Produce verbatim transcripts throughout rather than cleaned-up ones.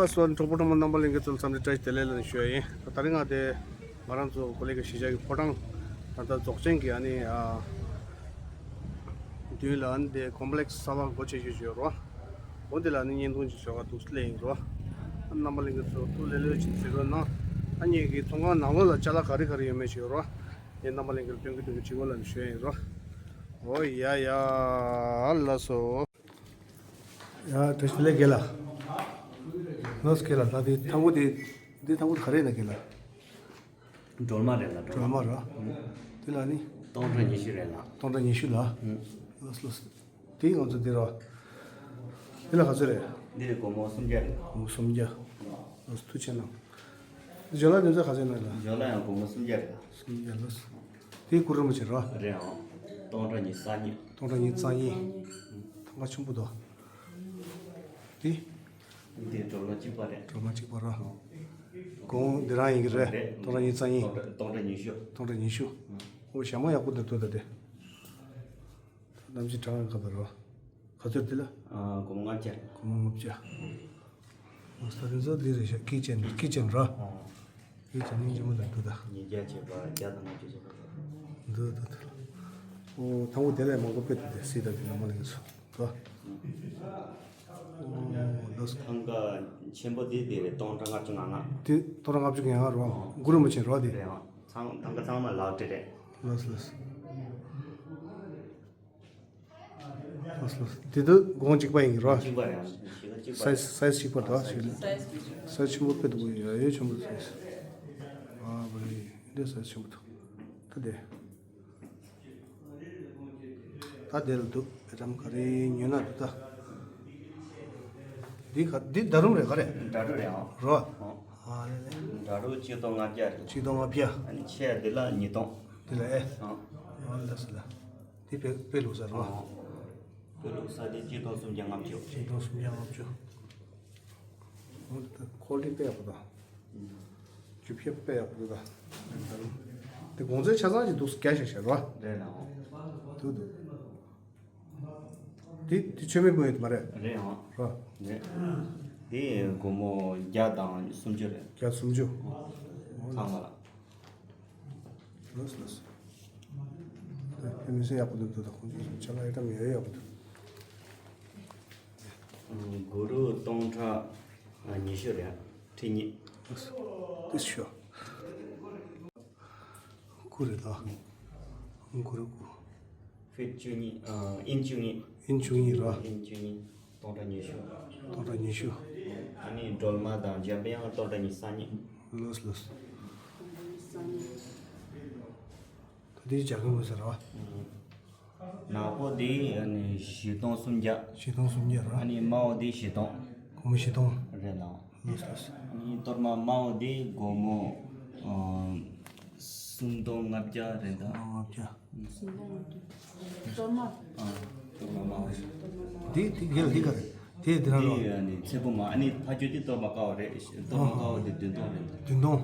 ལགས་སོ། གྲོགས་པོ་གྲོགས་མོ་རྣམ་པ་ལྷན་རྒྱས་ཚོ་ལ་འཚམས་འདྲི་བཀྲ་ཤིས་བདེ་ལེགས་ལ་ཞུ་ཡ་ཡིན། ད་དེ་རིང་ང་དེ་ང་རང་ཚོ་གོ་ལའི་གཞིས་ཆགས་ཀྱི་ཕོ་བྲང་ད་ལྟ་རྫོགས་ཆེན་གྱི་ཨ་ནི་ཨ་མདུན་ལ་ཨ་ནི་དེ་ཀོམ་པ་ལེགས་གསར་པ་སྒོ་ཕྱེ་རྒྱུ་ཞིག་ཡོད་རོ། འོ་དེ་ལ་ཨ་ནི་བརྙན་ཐུང་ཅིག་བཟོ་ག་འདུག་སླེབས་ཡིན་རོ། ཨ་རྣམ་པ་ལྷན་རྒྱས་ཚོ་ཐུགས་ལྷོད་ལྷོད་ཅིག་གཟིགས་རོགས་གནང་། ཨ་ནི་གི་ཚོང་ཁང་ནང་ལོགས་ལ་ཅ་ལག་ག་རེ་ག་རེ་ཡོད་མེད་ཅིག་ཡོད་རོ། ཨེ་རྣམ་པ་ལྷན་རྒྱས་ལ་སྟོན་གི་འདུག་གི་བྱེད་སྒོ་ལ་ཞུ་ཡ་ཡིན་རོ། འོ་ཡ་ཡ། ལགས་སོ། ཡ་བཀྲ་ཤིས་བདེ་ལེགས་རྒན་ལགས། ལགས་སོ་རྒན་ལགས། ད་དེ་ཐང་པོ་དེ་དེ་ཐང་པོ་དེ་ག་རེ་ཡིན་ན་རྒན་ལགས། སྒྲོལ་མ་རེད་ལགས། སྒྲོལ་མ་ར། དེ་ལ་ནི། སྟོང་ཕྲག་ཉི་ཤུ་རེད་ལགས། སྟོང་ཕྲག་ཉི་ཤུ་ལགས། ཨུ། ལགས་སོ་ལགས་སོ། དེ་ང་ཚོ་འདི་ར། འདི་ལ་ག་ཚོད་རེད། འདི་ལ་སྒོར་མོ་སུམ་བརྒྱ་རེད། སྒོར་མོ་སུམ་བརྒྱ། ལགས་སོ་ཐུགས་རྗེ་གནང་། སྦྱོར་ལ་འདི་ཚོ་ག་ཚོད་ན་ལགས། སྦྱོར་ལ་ཡང་སྒོར་མོ་སུམ་བརྒྱ་རེད་ལགས། སུམ་བརྒྱ་ལགས་སོ། དེ་གུ་རུ་མ་བྱེད་ར། རེད་ཨང་། སྟོང་ཕྲག་ཉི་ཤུ་རྩ་གཉིས། སྟོང་ཕྲག་ཉི་ཤུ་རྩ་གཉིས། ཐང་ག་ཆེན་པོ་དོ། དེ། འདི་སྒྲོལ་མ་གཅིག་པ་རེད། སྒྲོལ་མ་གཅིག་པ་ར། གོང་འདི་རང་ཡིན་གྱི་རེད། རེད། སྟོང་ཕྲག་ཉི་ཤུ་རྩ་གཉིས། སྟོང་ཕྲག་སྟོང་ཕྲག་ཉི་ཤུ། སྟོང་ཕྲག་ཉི་ཤུ། ཨོ་ཞྭ་མོ་ཡག་པོ་འདུག་ད་དེ། གནམ་གཤིས་གྲང་ག་པར་རོ། ག་ཚོད་འདི་ལ། ཨ་སྒོར་མོ་ལྔ་བརྒྱ། སྒོར་མོ་ལྔ་བརྒྱ། ཨོ་ས་དེ་ཚོ་འདི་རེད་ཤག་ཀི་ཅན་ཀི་ཅན་རོ། ཨ་ཀི་ཅན་ནི་ཇི་མོ་དང་འདུག་ད། ཉིས་བརྒྱ་བྱས་པ་བརྒྱ་དང་ལྔ་བཅུ་བྱས་པ། འདུག་འདུག་འདུག་ཨོ་ཐང་པོ་དེ་ལས་མང་པོ་དཔེ་འདུག་དེ་སྲིད་དང་གི་ནང་མ་ལེན་སོ། ཨོ་ལགས་སོ། ཐང་ག་ཆེན་པོ་དེ་དེ་རེད། སྟོང་ཕྲག་ལྔ་བཅུ་ང་ལྔ། དེ་སྟོང་ཕྲག་ལྔ་བཅུ་ང་ལྔ་རོ། གུ་རུ་མ་ཆེན་རོ་དེ། རེད་ཨང་། ཚང་ཐང་ག་ཚང་མ་ལག་འབྲེལ་རེད། ལགས་སོ་ལགས་སོ། ལགས་སོ་ལགས་སོ། དེ་དུ་གོང་གཅིག་པ་ཡིན་གྱི་རོ། གཅིག་པ་རེད་ཨང་། གཞི་ཀ་གཅིག་པ་སའི་ཛི་རེད། སའི་ཛི་གཅིག་པ་རེད་ད་ཞིག་ལ། སའི་ཛི་ཆེན་པོ་དཔེ་འདུག་ཡ་ཡོད་ཆེན་པོ་སའི་ཛི། ཨ་བ་རེད་འདི་སའི་ཛི་ཆེན་པོ་འདུག་ད་དེ། ད་དེ་ལ་འདུག་བེ་ཏམ་ག་རེ་ཉོས་ན་འདུག་ད། འདི་ག་འདི་ད་རུང་རེད་ག་རེ། འདྲ་འདྲ་རེད་ཨང་། རོ། ཨང་། ཨ་ལེ་ལེ། འདྲ་འདྲ་གཅིག་སྟོང་ལྔ་བརྒྱ་རེད། གཅིག་སྟོང་ལྔ་བརྒྱ། ཨ་ནི་ཆེ་འདི་ལ་ཉིས་སྟོང་། འདི་ལ་ཨེ། ཨང་། ཨ་ལེ་ལེ། འདི་དཔེ་དཔེ་ལུགས་ས་རོ། ཨང་། དཔེ་ལུགས་ས་འདི་གཅིག་སྟོང་སུམ་བརྒྱ་ལྔ་བཅུ། གཅིག་སྟོང་སུམ་བརྒྱ་ལྔ་བཅུ། འོ་ད་ཁོ་ལི་དཔེ་ཡག་པོ་དང་། རྒྱུ་ཕྱེ་དཔེ་ཡག་པོ་འདུག་ད། དེ་གོང་ཚད་ཆ་ཚང་ཅིག་འདུག་རྒྱ་ཤ་ཤ་རོ། རེད་ལ། འདུག་འདུག་དེ་དེ་མཆོད་མེ་སྤུངས་ཡོད་མ་རེད། རེད་ཨང་། རོ། རེད། དེ་སྒོར་མོ་བརྒྱ་དང་སུམ་ཅུ་རེད། བརྒྱ་སུམ་ཅུ། ཚང་མ་ལ། ལགས་ལགས། དེ་མི་སེ་ཡག་པོ་འདུག་འདུག་ད་ཁོང་ཚོ་ཆ་ལག་ཨེ་ཏམ་ཡོད་ཡག་པོ་འདུག་གུ་རུ་སྟོང་ཕྲག་ཉི་ཤུ་རེད། ཁྲི་གཉིས། ཏིས་ཤོ། གུ་རེད་ད། གུ་རུ་གུ། ཧྥེ་བཅུ་གཉིས། ཨིན་བཅུ་གཉིས། ཨིན་བཅུ་གཉིས་ར། ཨིན་བཅུ་གཉིས། སྟོང་ཕྲག་ཉི་ཤུ། སྟོང་ཕྲག་ཉི་ཤུ། ཨ་ནི་སྒྲོལ་མ་དང་འཇམ་དཔལ་དབྱངས་སྟོང་ཕྲག་ཉི་ཤུ་རྩ་གཉིས། ལགས་ལགས། ད་དེ་རྒྱ་གར་དངོས་ཟེར་བ། ནག་པོ་དེ་ཨ་ནི་བཞི་སྟོང་སུམ་བརྒྱ། བཞི་སྟོང་སུམ་བརྒྱ་ར། ཨ་ནི་དམར་པོ་དེ་བཞི་སྟོང་། སྒོར་མོ་བཞི་སྟོང་། རེད་ལགས། ལགས་ལགས། ཨ་ནི་གཏོར་མ་དམར་པོ་དེ་སྒོར་མོ་ཨ་སུམ་སྟོང་ལྔ་བརྒྱ་རེད་ད། སུམ་སྟོང་ལྔ་བརྒྱ། སུམ་སྟོང་ལྔ་བརྒྱ། གཏོར་མ། ཨ་གཏོར་མ་དམར་པོ་ཞིག་འདི་འདི་ག་ལ་འདི་ག་རེད། དེ་འདི་རང་ལོ། འདི་ཨ་ནི་ཚེ་བུ་མ། ཨ་ནི་ཕ་ཇོ་དེ་གཏོར་མ་དཀར་པོ་རེད། གཏོར་མ་དཀར་པོ་དེ་བདུན་སྟོང་རེད། བདུན་སྟོང་།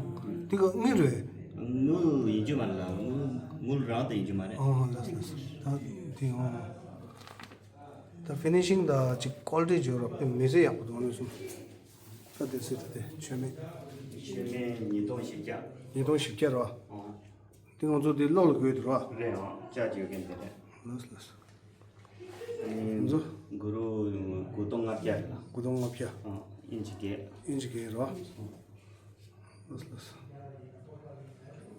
འདི་ག་དངུལ་རེད། དངུལ་ཡིན་རྒྱུ་མ་རེད་ལགས། དངུལ་དངུལ་རང་དེ་ཡིན་རྒྱུ་མ་རེད། ཨོ་ལགས་ལགས། ད་དེ་ཨོ། ད་ཕི་ནི་ཤིང་ད་ཅིག་ཀོ་ལི་ཊི་འཇོག་རོགས་དཔེ་མི་སྲིད་ཡག་པོ་འདུག་ཨ་ནི་གསུམ། ད་དེ་སྲིད་ད་དེ་མཆོད་མེ། མཆོད་མེ་ཉིས་སྟོང་བཞི་བརྒྱ། ཉིས་སྟོང་བཞི་བརྒྱ་རོ། ཨོ། དེ་ང་ཚོ་དེ་གློག་ལ་དགོས་འདུག་རོ། རེད་ཨང་། ལྕགས་ཀྱི་ཡོད་མཁན་དེ་རེད། ལགས་ལགས། ཨེ། ང་ཚོ། གུ་རུ་དགུ་སྟོང་ལྔ་བརྒྱ་རེད་ལགས། དགུ་སྟོང་ལྔ་བརྒྱ། ཨང་། ཨིན་ཅི་བརྒྱད། ཨིན་ཅི་བརྒྱད་རོ། ལགས་ལགས།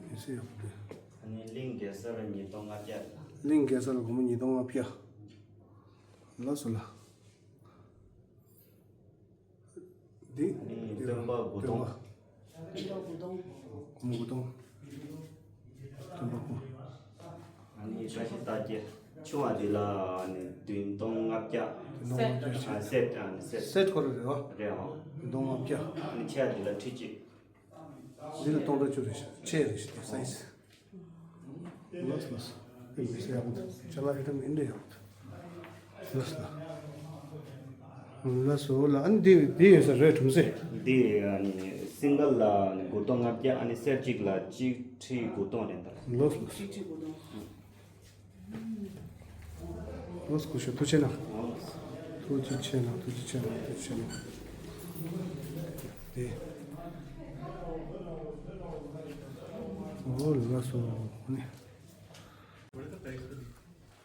མི་སྲིད་ཡག་པོ་རེད། ཨ་ནི་གླིང་གེ་སར་ཉིས་སྟོང་ལྔ་བརྒྱ་རེད་ལགས། གླིང་གེ་སར་ལ་སྒོར་མོ་ཉིས་སྟོང་ལྔ་བརྒྱ། ལགས་སོ་ལགས། འདི། ཨ་ནི་སྟོན་པ་དགུ་སྟོང་། སྟོན་པ་དགུ་སྟོང་། སྒོར་མོ་དགུ་སྟོང་། སྟོན་པ་དགུ། ཨ་ནི་བཀྲ་ཤིས་རྟགས་བརྒྱད། ཆུང་བ་འདི་ལ་ཨ་ནི་བདུན་སྟོང་ལྔ་བརྒྱ། བདུན་སྟོང་ལྔ་བརྒྱ། ཨ་སེཊ། ཨ་ནི་སེཊ། སེཊ་ཁོ་རང་རེད་བ། རེད་ཨང་། བདུན་སྟོང་ལྔ་བརྒྱ། ཨ་ནི་ཆེ་བ་འདི་ལ་ཁྲི་གཅིག། འདི་ལ་སྟོང་ཕྲག་བཅུ་རེད་ཤག་ཆེ་རེད་ཤག་དེ་སའི་ཛི། ལགས་ལགས། དཔེ་མི་སྲིད་ཡག་པོ་འདུག་ཅ་ལག་ཨེ་ཏམ་ཨེ་འདྲ་ཡག་པོ་འདུག་ལགས་ལགས། ལགས་སོ་ལགས། ཨ་ནི་འདི་འདི་ཡོད་ས་རེད་གྲུམ་སེ། འདི་ཨ་ནི་སིང་གལ་ལ་ཨ་ནི་དགུ་སྟོང་ལྔ་བརྒྱ། ཨ་ནི་སེཊ་གཅིག་ལ་གཅིག་ཁྲི་དགུ་སྟོང་རེད་འདུག་ལགས་ལགས། གཅིག་ཁྲི་དགུ་སྟོང་། ལགས་སོ་སྐུ་ཞབས་ཐུགས་རྗེ་གནང་། ཐུགས་རྗེ་ཆེ་གནང་། ཐུགས་རྗེ་ཆེ་གནང་། ཐུགས་རྗེ་ཆེ་གནང་། ཨོ་ལགས་སོ།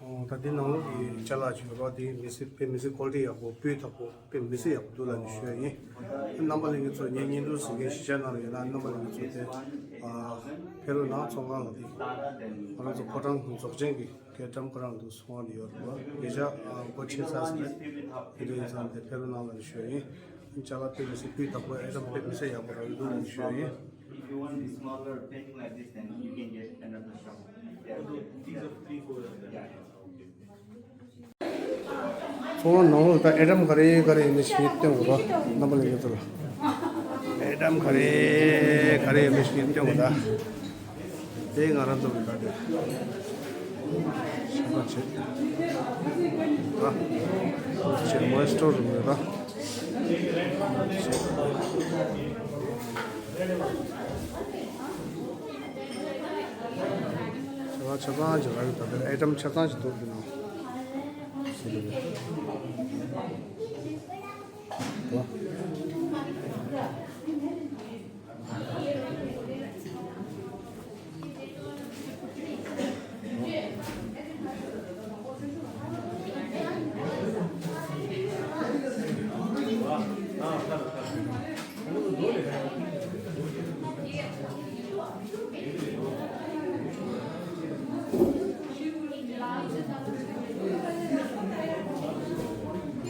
ཨོ་ད་འདི་ནང་ལོགས་ཀྱི་ཅ་ལག་ཅིག་ཡོད་རོགས། དེ་མི་སྲིད་དཔེ་མི་སྲིད་ཀོ་ལི་ཊི་ཡག་པོ། སྤུས་དག་པོ། དཔེ་མི་སྲིད་ཡག་པོ་འདུག་ལབ་ནས་ཞུ་ཡ་ཡིན། རྣམ་པ་ལྷན་རྒྱས་ཚོ་ངའི་བརྙན་ཐུང་གཟིགས་མཁན་གཞིས་ཆགས་ནང་ལ་ཡོད་ན་རྣམ་པ་ལྷན་རྒྱས་ཚོ་དེ་ཨ་ཕེབས་རོགས་གནང་། ཚོང་ཁང་ལ་དེ་ང་རང་ཚོ་ཕོ་བྲང་རྫོགས་ཆེན་གྱི་རྒྱལ་ཁྲིམས་ཁོ་རང་དུ་སོང་བ་ཡོད་རེད་བ། དེ་ཆ་སྒོ་ཕྱེ་ཚར་ཟིན་རེད། དེ་འདྲ་ཡིན་ཙང་དེ་ཕེབས་རོགས་གནང་ལབ་ནས་ཞུ་ཡ་ཡིན། ཅ་ལག་དཔེ་མི་སྲིད་སྤུས་དག་པོ། ཨེ་ཊམ་དཔེ་མི་སྲིད་ཡག་པོ་རང་འདུག་ལབ་ནས་ཞུ་ཡ་ཡིན། If you want the smaller painting like this, then you can get another shop. Yeah. These are free for, yeah, yeah. ཚོང་ནང་ལོགས་ད་ཨེ་ཊམ་ག་རེ་ག་རེ་ཡིན་མིན་ཞིག་སྟོན་དགོས་རོགས། རྣམ་པ་ལྷན་རྒྱས་ཚོ་ལ་ཨེ་ཊམ་ག་རེ་ག་རེ་ཡིན་མིན་ཞིག་སྟོན་དགོས། ད་དེ་ང་རང་ཚོ་གི་ད་དེ་ཞིབ་པ་བྱེད་ད་ཆེ་མོའི་སི་ཊོར་རུ་མེད་ད། ཆ་ཚང་ཆ་ཚང་ཞིག་རག་གི། ད་ལྟ་ཨེ་ཊམ་ཆ་ཚང་ཞིག་འདུག་འདི་ནང་། ཞེས་པ་རེད།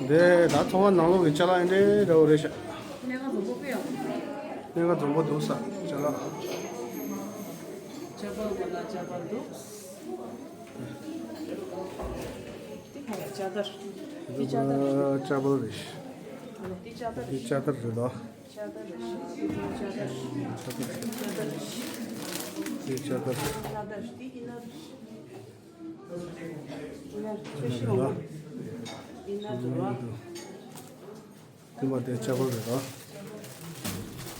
འདི་ད་ཚོང་ཁང་ནང་ལོགས་ཀྱི་ཅ་ལག་འདི་འདྲ་བོ་རེད་ཤག་སྣེ་ཁ་འཛོམས་པོ་དཔེ་ཡག་པོ་འདུག་སྣེ་ཁ་འཛོམས་པོ་འདུག་ས་ཅ་ལག་ཅ་པལ་མ་ལ་ཅ་པལ་འདུག་འདི་ག་རེ་ཅ་དར། འདི་ཅ་དར། ཅ་པལ་རེད། འདི་ཅ་དར་འདི་རེད། ཅ་དར་རེད་ལོ། ཅ་དར་རེད། ཅ་དར་རེད། ཅ་དར་རེད། འདི་ཅ་དར། ཅ་དར་འདི་ཨིན་ནར་རེད། ཨིན་ནར་ཆུ་ཤིང་འོ་མ། ཨིན་ནར་འདུག་རོ། དེ་མ་དེ་ཅ་པལ་རེད་དོ།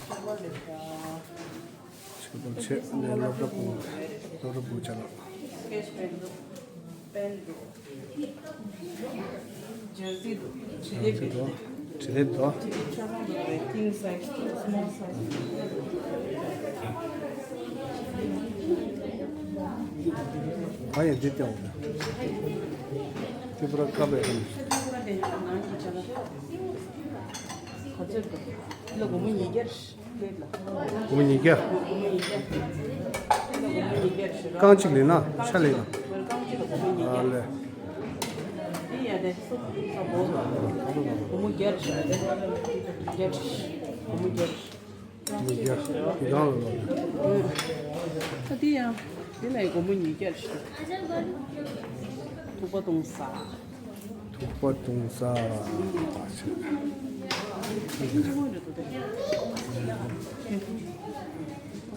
ཅ་པལ་རེད་ད། ཅ་པལ་ཆེ་ནས་སློབ་གྲྭ་སྤུ་གུ་སློབ་གྲྭ་སྤུ་གུ་ཅ་ལག་སི་ཀེཆ་པེན་འདུག་པེན་འདུག་ཇར་སི་འདུག་བྲིས་ལེབ་འདུག་བྲིས་ལེབ་འདུག་ཆ་ཚང་འདུག་ཀིང་སའི་ཛི་སི་མོལ་སའི་ཛི། ཨ་ཡ་འདི་སྟེང་འོང་། ཏི་པུ་ར་ཀ་པའི་རང་། ཏི་པུ་ར་དེ་ནང་གི་ཅ་ལག་ག་ཚོད་འདུག་ལ་སྒོར་མོ་ཉིས་བརྒྱ་རེད། སྒོར་མོ་ཉིས་བརྒྱ། སྒོར་མོ་ཉིས་བརྒྱ། སྒོར་མོ་ཉིས་བརྒྱ་རེད་ཤག་རྐང་གཅིག་ལེན་ན་ཆ་ལེན་ན། རྐང་གཅིག་ལ་སྒོར་མོ་ཉིས་བརྒྱ། ཨ་ལེ། འདི་ཡ་དེ་སོ་སོ་སྒོར་མོ་བརྒྱ་རེད་ཤག་བརྒྱ་རེད། སྒོར་མོ་བརྒྱ་རེད། ཉིས་བརྒྱ། འདི་གང་ལ་ལོ། ཨ་འདི་ཡང་འདི་ལ་སྒོར་མོ་ཉིས་བརྒྱ་རེད་ཤག་ཐུག་པ་བཏུང་ས། ཐུག་པ་བཏུང་ས། ཐུག་པ་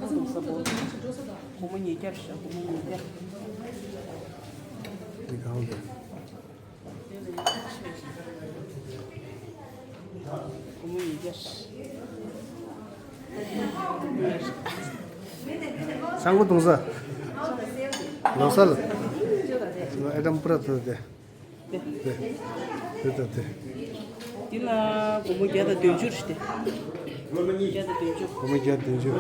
བཏུང་ས་སྒོར་མོ་ཉིས་བརྒྱ་རེད་ཤག་སྒོར་མོ་ཉིས་བརྒྱ། འདི་གང་རེད། སྒོར་མོ་ཉིས་བརྒྱ། ཆང་བུ་བཏུང་ས། ལོ་སལ། ཨེ་ཊམ་པུ་ར་ཐུ་དེ། དེ། དེ། དེ་དང་དེ། འདི་ལ་སྒོར་མོ་བརྒྱ་དང་བདུན་ཅུ་རེད་དེ། བརྒྱ་དང་བདུན་ཅུ། སྒོར་མོ་བརྒྱ་དང་བདུན་ཅུ།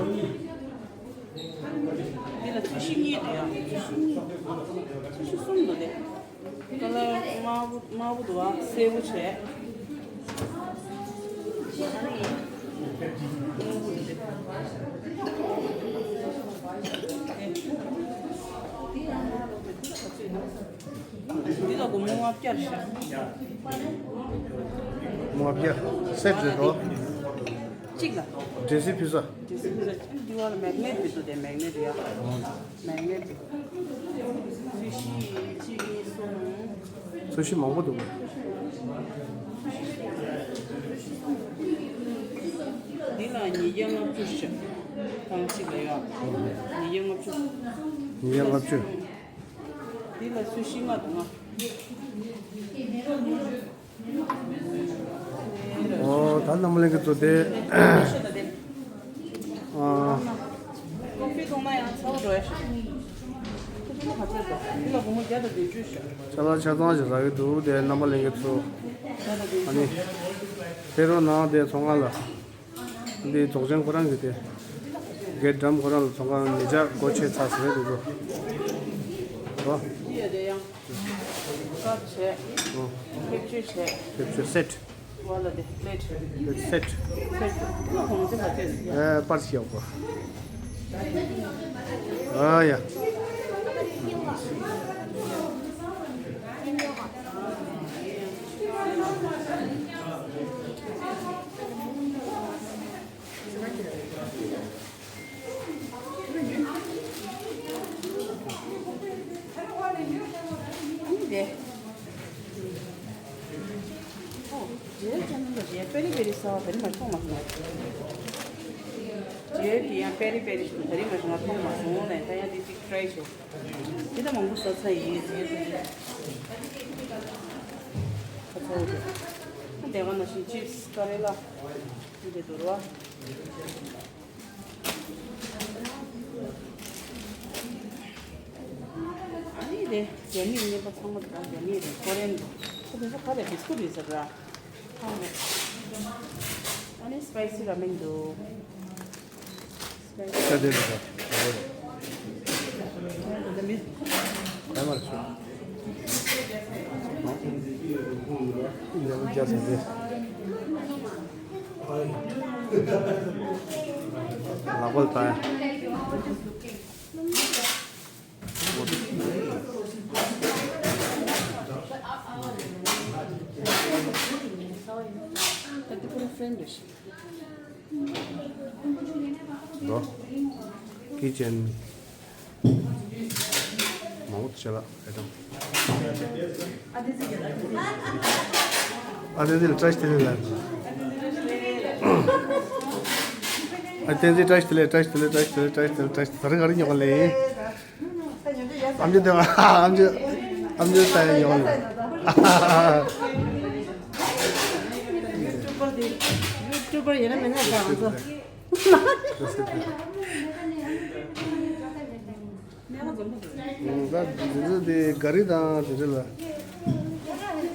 འདི་ལ་ཚོས་གཞི་གཉིས་འདུག་ཡ། ཚོས་གཞི་གསུམ་འདུག་སྟེ། ཀ་ལར་དམར་པོ་དམར་པོ་འདུག་བ། སེར་པོ་བྱས། འདི་ལ་སྒོར་མོ་ལྔ་བརྒྱ་རེད་ཤག་ལྔ་བརྒྱ། སེ་ཊི་རེད་དོ། གཅིག་ལ། འདྲེ་སི་ཕི་ས། འདི་བར་ལ་མེག་ནེཊ་དེ་འདུག་སྟེ། མེག་ནེཊ་ཡ། མེག་ནེཊ། ཚོས་གཞི་གཅིག་གཉིས་གསུམ། ཚོས་གཞི་མང་པོ་འདུག་གས། འདི་ལ་ཉིས་བརྒྱ་ལྔ་བཅུ་ཞིག་རྐང་གཅིག་ལ་ཡ། ཉིས་བརྒྱ་ལྔ་བཅུ། ཉིས་བརྒྱ་ལྔ་བཅུ། འདི་ལ་ཚོས་གཞི་ལྔ་འདུག་ལྔ། ཨོ་ད་རྣམ་པ་ལྷན་རྒྱས་ཚོ་དེ། ཨ། ཀོ་ཕི་འཐུང་ན་ཡང་ཚ་བོ་འགྲོ་ཡ་ཞིག་ཁོ་ཚོ་ལ་ག་ཚོད་འདུག་འདི་ལ་སྒོར་མོ་བརྒྱ་དང་བདུན་ཅུ་ཞིག་ཅ་ལག་ཆ་ཚང་ཞིག་རག་གི་འདུག་དེ་རྣམ་པ་ལྷན་རྒྱས་ཚོ། བརྒྱ་དང་བདུན་ཅུ། ཨ་ནི། ཕེབས་རོགས་གནང་དེ་ཚོང་ཁང་ལ། འདི་རྫོགས་ཆེན་ཁོ་རང་གི་དེ། སྒེར་འགྲམ་ཁོ་རང་ལ་ཚོང་ཁང་ཉེ་ཆར་སྒོ་ཕྱེ་ཚར་ཟེར་རེད་འདུག་གོ། ཨ་ནི་ཡ་དེ་ཡང་ཀབ་བྱས། ཨོ། ཕེབས་བཅུད་བྱས། ཕེབས་བཅུད་སེ་ཊི། ཝ་ལ་དེ་པི་ལེ་ཊི། པི་ལེ་ཊི་སེ་ཊི། སེ་ཊི་ལ་གོང་ཚད་ག་ཚོད་ཡོད། ཨེ་པར་ཞིག་ཡོད་གོ། ཨ་ཡ། ཨ་ནི་དེ། ཨོ། རྗེས་ཅན་ལ་རྗེས་པེ་རི་པེ་རི་ཟ་བ་དེ་རིང་མ་མཐོང་མ་སོང་ང་། རྗེས་དེ་ཡང་པེ་རི་པེ་རི་ཞིག་དེ་རིང་མ་ཞིག་ང་མཐོང་མ་སོང་ལས། ད་ཡང་དེ་གཅིག་ཊི་རའི་བྱས། དེ་ད་མང་པོ་ཟ་ཚར་ཡིན་ཟེར་དུས། ཁ་ཚ་བོ་དེ། ཨ་དེ་ག་ནང་བཞིན་ཅིབ་སི་ཀ་རེ་ལ། དེ་འདུག་ར། ཨ་ནི་རེད། རྒྱ་མིའི་རྔན་པ་ཚང་མ་དང་རྒྱ་མིའི་རེད། ཀོ་རེན་རེད། ཁོ་དེ་ཚོ་ག་རེ་བི་སི་ཀུ་ཊི་རེད་ཟེར་ར། ཨ་ནི་སི་པའི་སི་ར་མེན་འདུག་ས་དེ་རེད་ད། ག་མར་ཆུ། ཡང་རྒྱ་ཟེར་ཏེ། ལག་པ་ལ་ད་ཡ། ད་དེ་ཁོ་རང་ཧྥེན་རེད་ཤག་འགྲོ། ཀི་ཅན། མང་པོ་བྱས་ལ་ཨེ་དམ། ཨ་དེ་དེ་ལ་བཀྲ་ཤིས་བདེ་ལེགས་ལ། ཨ་བསྟན་འཛིན་བཀྲ་ཤིས་བདེ་ལེགས། བཀྲ་ཤིས་བདེ་ལེགས། བཀྲ་ཤིས་བདེ་ལེགས། བཀྲ་ཤིས་བདེ་ལེགས། བཀྲ་ཤིས་བདེ་ལེགས། ད་རེས་ག་རེ་ཉོ་ག་ལེ། ཨམ་ཅོག་དེ་བ། ཨམ་ཅོག་ཨམ་ཅོག་ལྟ་ཡ་ཡོང་ལ། ཡུ་ཊུབ་པར་དེ། ཡུ་ཊུབ་པར་ཡིན་ན་མིན་ན་དགའ་ང་ཚོ། ད་འདི་ཚོ་དེ་ག་རི་དང་དེ་འདྲ་ལ་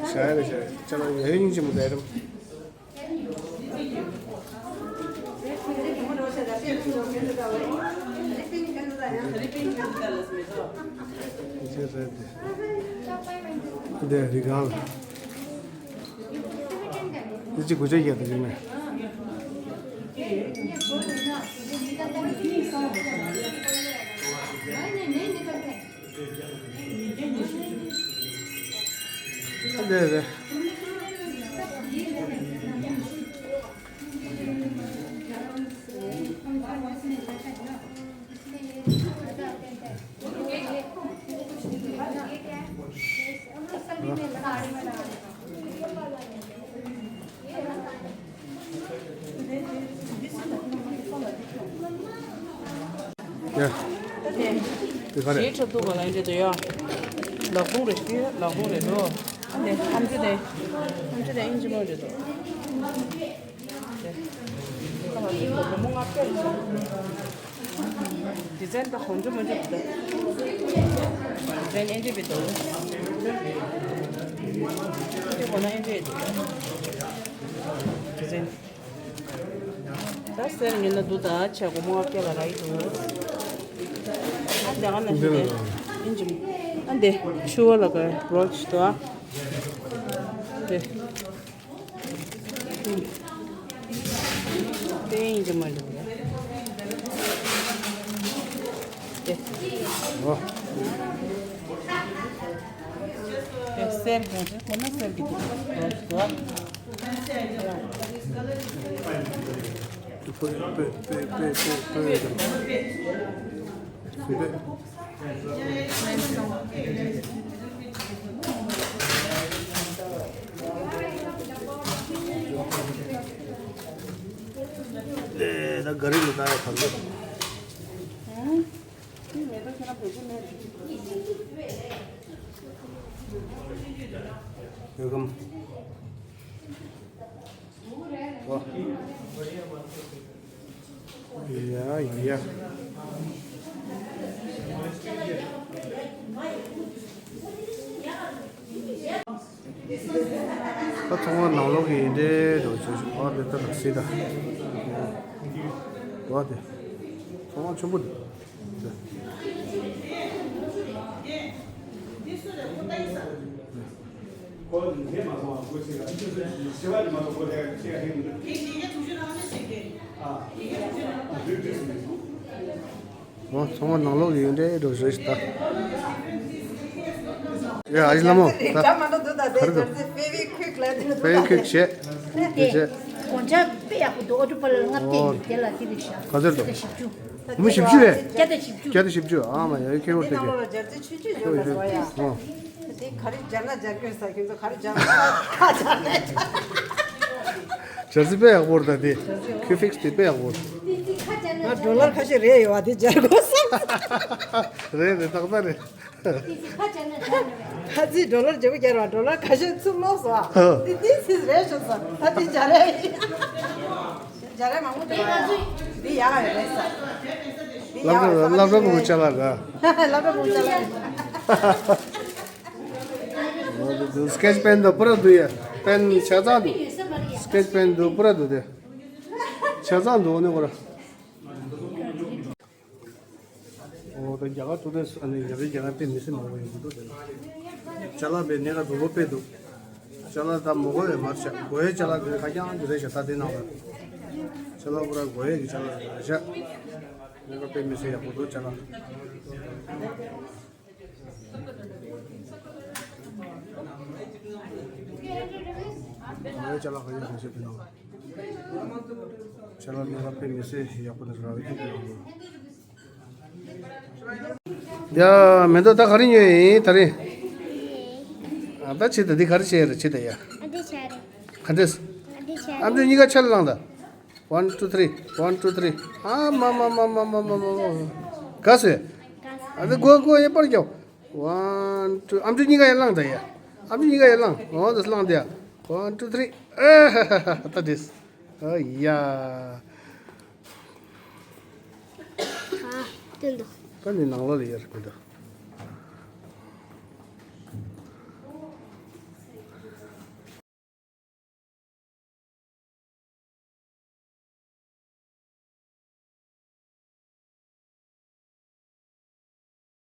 བྱ་ཡ་རེད། བྱ་ཡ་ལ་ཡ་ཡུན་ཅི་མོ་དེ་རེད། འདི་རི་སྒང་ལ། འདི་གཅིག་དགུ་བརྒྱ་བརྒྱད་དང་ཡོད་མེད། འདི་རེད། ཡ། དེ་ག་རེད། ཞེས་འཁྲབ་ཐུབ་པ་ལ་འདྲེ་དོ་ཡ། ལག་ཁུང་རེད་ཤི། ལག་ཁུང་རེད་དོ། ཨ་ནི་ཨམ་ཅོག་དེ། ཨམ་ཅོག་དེ་ཨིན་ཇི་མོ་རེད་དོ། ཌི་ཛའིན་ད་གོང་ཆུ་མ་འཇུག་ད། ཌི་ཛའིན་ཨེ་འདྲ་བི་ད། འདི་གོ་ན་ཨེ་འདྲ་བི་ད། ཌི་ཛའིན། ད་སེར་ཉུལ་ན་འདུག་ད་ཆ་གོ་མོ་ཨ་ཀེ་ལ་ར་ཡི་འདུག་ཨ་འདི་ག་ན་ཞིག་ཨིན་ཇི་མོ། ཨ་འདི་ཆུ་བ་ལ་ག་བྲོ་ཆུ་དོ་ཨ། འདི། དེ་ཡིན་གྱི་མ་འགྲོ་ཡ། དེ། ཨོ། དེ་གསེར་གྱི་འདྲ་ཁོ་ན་གསེར་གྱི་འདུག་འགྲོ་འགྲོ། དཔེ་དཔེ་དཔེ་དཔེ་དཔེ་དཔེ། ལས་ད་ག་རེ་ལ་ད་ཡ་ཁམས་ཚོ། ཝེལ་ཀམ། ཡ་ཡ། ད་ཚོང་པ་ནང་ལོགས་ཀྱི་འདྲེ་འགྲོ་ཆོག་ཆོག་ཨ་དེ་ལྟར་སྲིད་ད། འོ་དེ། ཚོང་ཁང་ཆེན་པོ་དེ། འོ་ཚོང་ཁང་ནང་ལོགས་ཀྱི་ཡོན་ཏན་འགྲོ་བཟོ་ཞིག་ད། ཡ་ཨ་ཞི་ལ་མོ་ད། ག་མ་འགྲོ་འདུག་ད་དེ་རྫ་རྫི་ཕེ་བི་ཁུག་ལ་དེ་ཕེ་བི་ཁུག་བྱས། དེ་བྱས། དགོང་ཇ་དཔེ་ཡག་པོ་འདུག་ཨོ་ཊོ་པ་ལ་ལྔ་བརྒྱ་ཡིན་དེ་ལ་དེ་རེད་ཤག་ག་ཚོད་འདུག་བཞི་བཅུ། ཉི་མ་བཞི་བཅུ་རེད། བརྒྱ་དང་བཞི་བཅུ། བརྒྱ་དང་བཞི་བཅུ་ཨ་མ་ཡ་ཁྱེད་འོ་དེ་གི། འདི་ནང་ལ་རྫ་རྫི་ཆུང་ཆུང་ཡོད་པ་བཟོ་ཡ། ཨོ། དེ་ག་རེ་སྦྱར་ན་སྦྱར་གྱོན་ས་ཁྱོད་ཚོ་ག་རེ་སྦྱར་ན་ཁ་སྦྱར་ནས། ཇར་སི་དཔེ་ཡག་པོ་རེད་ད་དེ། ཁྱོད་ཕིག་སི་དེ་དཔེ་ཡག་པོ་རེད། ང་ཌོ་ལར་ཁ་ཤས་རེད་ཡོད་བ་དེ་སྦྱར་དགོས་བསམ། རེད་རེད་ཏག་ཏག་རེད། ཁ་ཚིག་ཌོ་ལར་བརྗེ་པོ་རྒྱག་རོགས་ཌོ་ལར་ཁ་ཤས་ཚུར་ལོག་སོང་ཨ། དེ་དེ་ཚིག་རེད་ཤོད་སོང་ད་དེ་སྦྱར་རེད། སྦྱར་རེད་མང་པོ་འདུག་ཡ། འདི་ཡག་ཡོད་རེད་ས། འདི་ཡག་ཡོད་ས། སློབ་གྲྭ་སློབ་གྲྭ་བུ་ཆ་ལ་ར། སློབ་གྲྭ་བུ་ཆ་ལ་ར། སྐེ་ཆ་པན་དུ་པུ་ར་དུ་ཡ། པན་ཆ་ཚང་དུ། སྐེ་ཆ་པན་དུ་པུ་ར་དུ་དེ། ཆ་ཚང་དུ་ནི་གོ་ར། ཨོ་ད་རྒྱ་གར་ཐུག་དུས་ཨ་ནི་རྒྱ་གར་རྒྱ་གར་དཔེ་མི་སྲིད་མང་པོ་ཡོང་གི་འདུག་དེ་ལ། ཅ་ལག་དཔེ་གནས་ཀ་རྫོགས་པོ་དཔེ་འདུག་ཅ་ལག་ད་མོ་གོ་ཡོད་མ་རེད་ཤག་གོ་ཡའི་ཅ་ལག་དེ་ཁ་རྐྱང་དེ་རེད་ཤག་ད་དེ་ནང་ལ། ཅ་ལག་པུ་ར་གོ་ཡའི་གི་ཅ་ལག་རེད་ཤག་གནས་ཀ་དཔེ་མི་སྲིད་ཡག་པོ་འདུག་ཅ་ལག་ང་ཡི་ཅ་ལག་ག་ཡོད་ཟེར་ཞིག་དེ་ནང་། ཅ་ལག་ནི་ལ་དཔེ་མི་སྲིད་ཡག་པོ་ནི་ར་བའི་ཐུག་པའི་ཡོང་། ཡ་མེ་ཏོག་ད་ག་རེ་ཉོས་ཡིན་ད་རེ། ཨ་ད་ཆི་ད་འདི་ག་རེ་བྱས་རེད་ཆི་ད་ཡ། ཨ་འདི་ཆ་རེད། ག་འདྲས། ཨ་འདི་ཆ་ཨ་རེད། འདི་གཉིས་ཀ་ཆ་ལ་ལངས་ད། One, two, three. One, two, three. ཨ་མ་མ། ག་སེ། ཨ་ད་གོ་གོ་ཡེ་པར་རྒྱོ། One, two. ཨམ་ཅོག་གཉིས་ཀ་ཡར་བླངས་ད་ཡ། ཨམ་ཅོག་གཉིས་ཀ་ཡར་བླངས། འོ་ད་བླངས་ད་ཡ། One, two, three. ཨ་ཧ་ཧ་ཧ་ད་འདྲས། ཨ་ཡ། ཨ་སྟོན་དང་། ད་ནི་ནང་ལོགས་ལ་ཡར་མི་འདུག